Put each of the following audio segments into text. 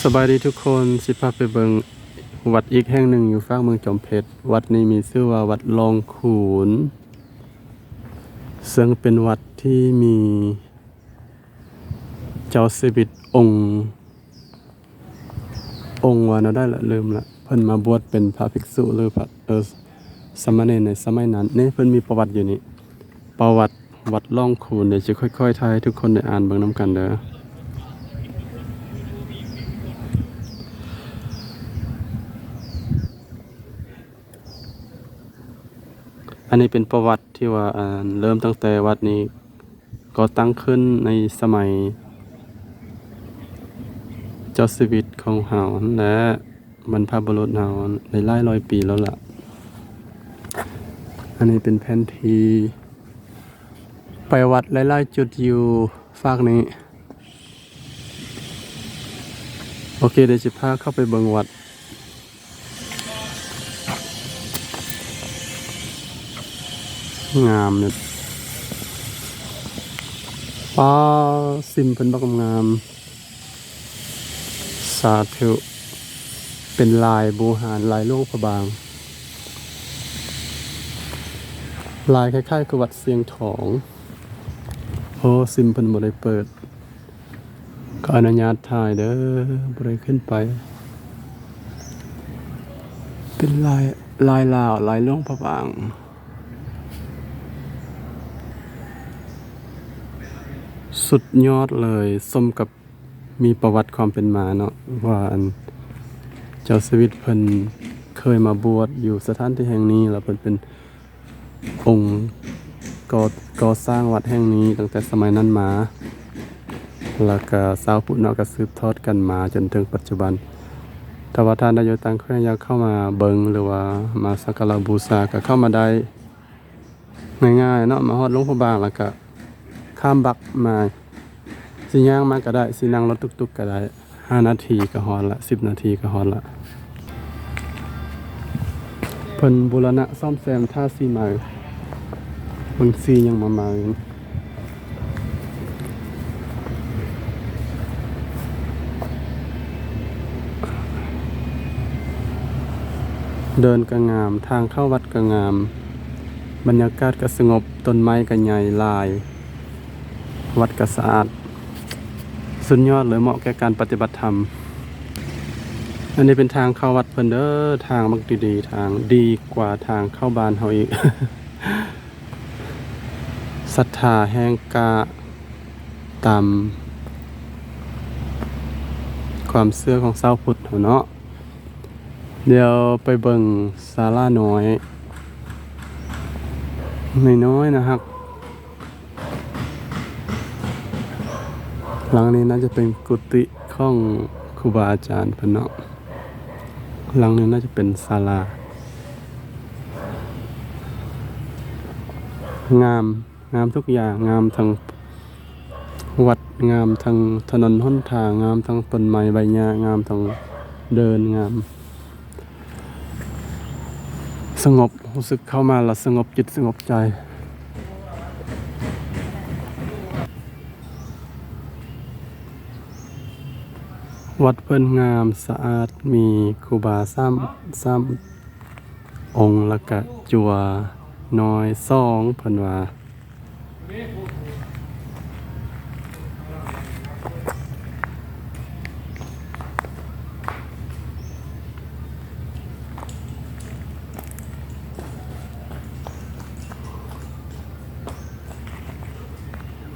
ສະບາຍດີທຸກຄົນ, ຊິພາໄປເບິ່ງວັດອີກແຫ່ງໜຶ່ງຢູ່ຟາກເມືອງຈອມເພັດ. ວັດນີ້ມີຊື່ວ່າວັດລ່ອງຄູນ, ເຊິ່ງເປັນວັດທີ່ມີເຈົ້າຊີວິດອົງ ອົງວ່າແນວໃດລະ ລືມລະ, ເພິ່ນມາບວດເປັນພະພິກສຸ ຫຼື ພະ ເອີ ສາມະເນນໃນສະໄໝນັ້ນ. ນີ້ເພິ່ນມີປະຫວັດຢູ່ນີ້, ປະຫວັດ ວັດລ່ອງຄູນ. ດຽວຊິຄ່ອຍໆຖ່າຍໃຫ້ທຸກຄົນໄດ້ອ່ານເບິ່ງນຳກັນເດີ. ອັນນີ້ເປັນປະຫວັດທີ່ວ່າ ອັນ ເລີ່ມຕັ້ງແຕ່ວັດນີ້ກໍ່ຕັ້ງຂຶ້ນໃນສະໄໝເຈົ້າຊີວິດຂອງເຮົາຫັ້ນແຫຼະ. ບັນພະບຸລຸດເຮົາໄດ້ຫຼາຍຮ້ອຍປີແລ້ວລະ. ອັນນີ້ເປັນແຜນທີ່ໄປວັດຫຼາຍໆຈຸດຢູ່ຟາກນີ້. ໂອເຄ, ດຽວຊິພາເຂົ້າໄປເບິ່ງວັດ. ງາມເນາະ. ປ້າ, ຊິມເພິ່ນບັກງາມ. ສາທຸ. ເປັນລາຍບູຮານ, ລາຍຫຼວງພະບາງ, ລາຍຄ້າຍໆຄືວັດຊຽງທອງ. ໂອ້, ຊິມເພິ່ນບໍ່ໄດ້ເປີດ, ຂໍອະນຸຍາດຖ່າຍເດີ, ບໍ່ໄດ້ຂຶ້ນໄປ. ເປັນລາຍ, ລາຍລາວ, ລາຍຫຼວງພະບາງ. ສຸດຍອດເລີຍ, ສົມກັບ ມີປະຫວັດຄວາມເປັນມາເນາະ ວ່າ ອັນ ເຈົ້າຊີວິດເພິ່ນເຄີຍມາບວດຢູ່ສະຖານທີ່ແຫ່ງນີ້ ແລ້ວເພິ່ນເປັນອົງກໍ່ ກໍ່ສ້າງວັດແຫ່ງນີ້ຕັ້ງແຕ່ສະໄໝນັ້ນມາ, ແລ້ວກະຊາວພຸດເນາະ ກະສືບທອດກັນມາຈົນເຖິງປັດຈຸບັນ. ຖ້າວ່າທ່ານໃດຢູ່ຕ່າງແຂວງ ຢາກເຂົ້າມາເບິ່ງ ຫຼືວ່າມາສັກກາລະບູຊາ ກະເຂົ້າມາໄດ້ ງ່າຍໆເນາະ, ມາຮອດຫຼວງພະບາງແລ້ວກະຂ້າມບັກມາ, ຊິຍ່າງມາກະໄດ້, ຊິນັ່ງລົດຕຸກໆກະໄດ້, ຫ້ານາທີກະຮອດລະ, ສິບນາທີກະຮອດລະ. ເພິ່ນບູລະນະສ້ອມແຊມ ທາສີໃໝ່, ເບິ່ງສີຍັງມາໃໝ່. ເດີນກະງາມ, ທາງເຂົ້າວັດກະງາມ, ບັນຍາກາດກະສະຫງົບ, ຕົ້ນໄມ້ກະໃຫຍ່ຫຼາຍ, ວັດກະສະອາດ, ສຸດຍອດເລີຍ, ເໝາະແກ່ການປະຕິບັດທຳ. ອັນນີ້ເປັນທາງເຂົ້າວັດເພິ່ນເດີ, ທາງບັກດີໆ, ທາງດີກວ່າທາງເຂົ້າບ້ານເຮົາອີກ. ສັດທາແຫ່ງກະຕາມຄວາມເຊື່ອຂອງຊາວພຸດເຮົາເນາະ. ດຽວໄປເບິ່ງສາລານ້ອຍ ນ້ອຍໆ ໜ້າຮັກ. ຫຼັງນີ້ໜ້າຈະເປັນກຸຕິຂອງຄູບາອາຈານເພິ່ນເນາະ. ຫຼັງນີ້ໜ້າຈະເປັນສາລາ. ງາມ, ງາມທຸກຢ່າງ, ງາມທັງວັດ, ງາມທັງຖະໜົນຫົນທາງ, ງາມທັງຕົ້ນໄມ້ໃບຫຍ້າ, ງາມທັງເດີ່ນ, ງາມ. ສະຫງົບ, ຮູ້ສຶກເຂົ້າມາແລ້ວສະຫງົບຈິດສະຫງົບໃຈ. ວັດເພິ່ນງາມສະອາດ, ມີຄູບາສາມ, ສາມອົງ ແລ້ວກະຈົວນ້ອຍສອງ ເພິ່ນວ່າ.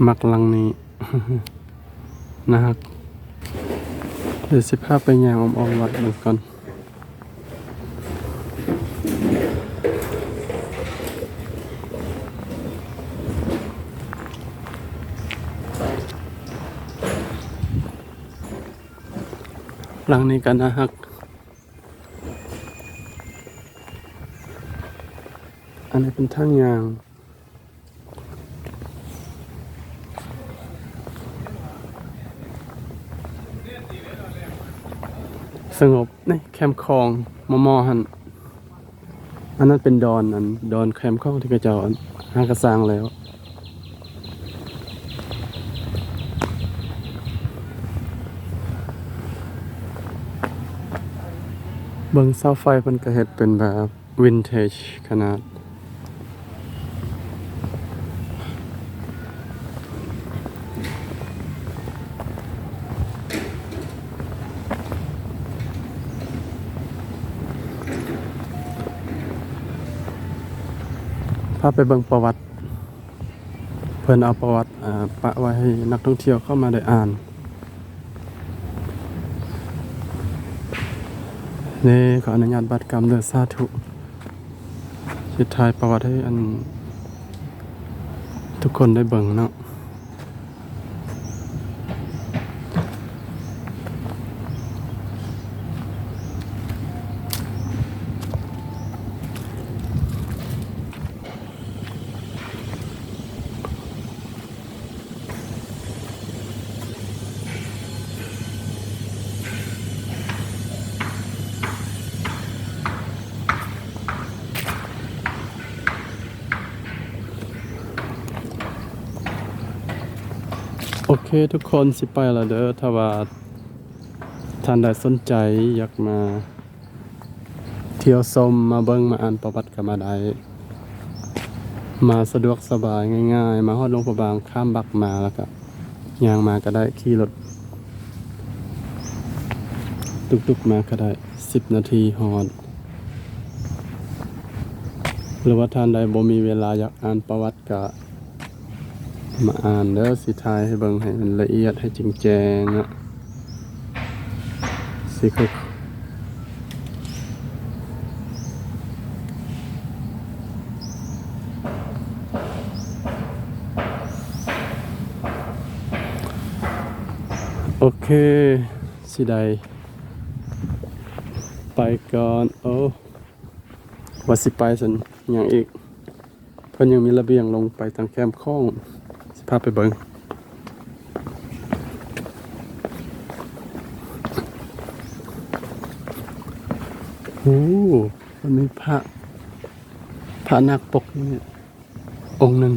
ມັກຫຼັງນີ້ ໜ້າຮັກ. ດຽວຊິພາໄປຍ່າງອ້ອມໆວັດເບິ່ງກ່ອນ. ຫຼັງນີ້ກະໜ້າຮັກ. ອັນນີ້ເປັນທາງຍ່າງ. ສະຫງົບ ນີ້ແຄມຂອງມໍ່ໆຫັ້ນ. ອັນນັ້ນເປັນດອນ ອັນດອນແຄມຂອງທີ່ເຂົາເຈົ້າ ອັນ ຫາກະສ້າງແລ້ວ. ເບິ່ງເສົາໄຟເພິ່ນກະເຮັດເປັນແບບວິນເທຈຂະໜາດ. ພາໄປເບິ່ງປະຫວັດ. ເພິ່ນເອົາປະຫວັດ ອາ ປະໄວ້ໃຫ້ນັກທ່ອງທ່ຽວເຂົ້າມາໄດ້ອ່ານ. ນີ້ ຂໍອະນຸຍາດບາດກຳເດີ ສາທຸ. ຊິຖ່າຍປະຫວັດໃຫ້ອັນ ທຸກຄົນໄດ້ເບິ່ງເນາະ. ໂອເຄ ທຸກຄົນ ຊິໄປແລ້ວເດີ. ຖ້າວ່າທ່ານໃດສົນໃຈຢາກມາ ທ່ຽວຊົມ ມາເບິ່ງ ມາອ່ານປະຫວັດກະມາໄດ້ ມາສະດວກສະບາຍງ່າຍໆ. ມາຮອດຫຼວງພະບາງ ຂ້າມບັກມາ ແລ້ວກະຍ່າງມາກະໄດ້ ຂີ່ລົດຕຸກໆມາກະໄດ້ ສິບນາທີຮອດ. ຫຼືວ່າທ່ານໃດບໍ່ມີເວລາຢາກອ່ານປະຫວັດກະ ມາອ່ານເດີ ຊິຖ່າຍໃຫ້ເບິ່ງໃຫ້ມັນລະອຽດ ໃຫ້ແຈ້ງແຈ້ງເນາະ. ຊິຄື ໂອເຄ ຊິໄດ້ໄປກ່ອນ. ໂອ້ ວ່າຊິໄປຊັ້ນ ຍັງອີກ. ເພິ່ນຍັງມີລະບຽງລົງໄປທາງແຄມຂອງ ຊິພາໄປເບິ່ງ. ໂອ້ ມັນມີພະ ພະນາກປົກນີ້ອົງໜຶ່ງ.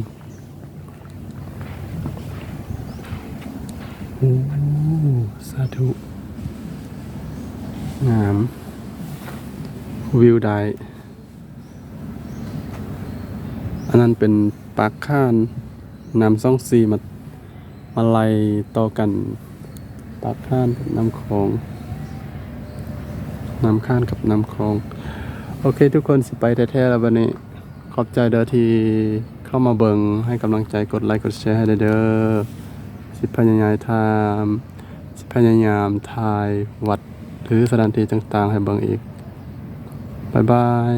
ໂອ້ ສາທຸ ງາມ ວິວໄດ້. ອັນນັ້ນເປັນປາກຄ້ານ ນ້ຳສອງສີມາ ມາໄລ່ຕໍ່ກັນ ປາກຄ້ານກັບນ້ຳຂອງ ນ້ຳຄ້ານກັບນ້ຳຂອງ. ໂອເຄ ທຸກຄົນ ຊິໄປແທ້ໆແລ້ວບັດນີ້. ຂອບໃຈເດີທີ່ເຂົ້າມາເບິ່ງ ໃຫ້ກຳລັງໃຈ ກົດໄລກົດແຊໃຫ້ແດ່ເດີ. ຊິພະຍາຍາມ ຊິພະຍາຍາມຖ່າຍວັດ ຫຼື ສະຖານທີ່ຕ່າງໆໃຫ້ເບິ່ງອີກ. ບາຍບາຍ.